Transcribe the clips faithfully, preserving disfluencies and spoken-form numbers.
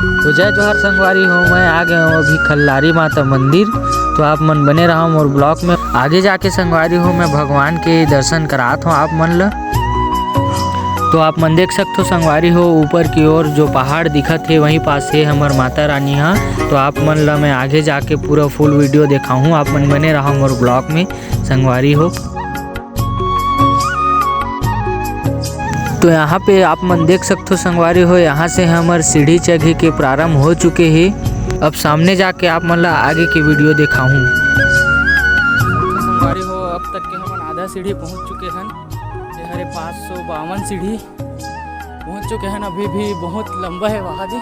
तो जय जोहार संगवारी हो, मैं आ गए हूँ अभी खल्लारी माता मंदिर। तो आप मन बने रहो मोर ब्लॉग में। आगे जाके संगवारी हो, मैं भगवान के दर्शन करात हूँ आप मन ल। तो आप मन देख सकथो संगवारी हो, ऊपर की ओर जो पहाड़ दिखत हे, वहीं पास हे हमर माता रानी हा। तो आप मन ल मैं आगे जाके पूरा फुल वीडियो देखाहूँ, आप मन बने रहो मोर ब्लॉग में संगवारी हो। तो यहाँ पे आप मन देख सकथो संगवारी हो, यहाँ से हमर सीढ़ी चघे के प्रारंभ हो चुके हे। अब सामने जाके आप मन ला आगे के वीडियो देखाहूँ। तो संगवारी हो, अब तक के हमन आधा सीढ़ी पहुँच चुके हन। ये हरे पाँच सौ बावन सीढ़ी पहुँच चुके हन। अभी भी बहुत लंबा है वहाँ दे,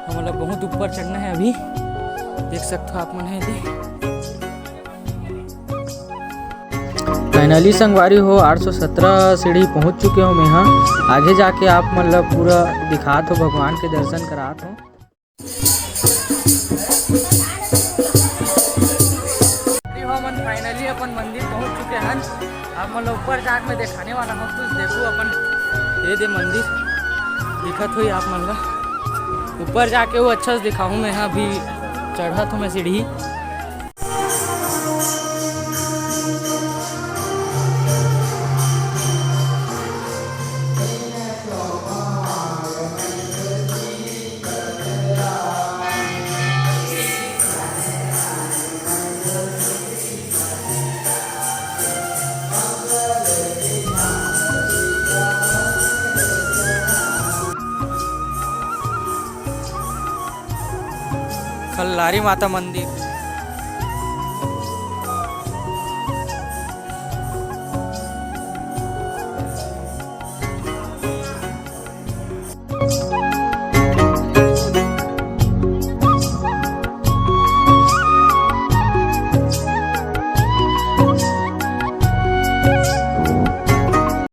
हमन ला बहुत ऊपर चढ़ना है अभी। देख सकथो आप मन है दे। फाइनली संगवारी हो, आठ सौ सत्रह सीढ़ी पहुँच चुके हो मैं हा। आगे जाके आप मन ला पूरा दिखात हो, भगवान के दर्शन करात हो। हमन फाइनली अपन मंदिर पहुँच चुके हन। आप मन ला ऊपर जाके मैं दिखाने वाला हूँ, कुछ देखो अपन, ये दे मंदिर दिखत होही आप मन ला। ऊपर जाके वो अच्छा से दिखाहूँ मैं हा, अभी चढ़त हूँ मैं सीढ़ी। खल्लारी माता मंदिर।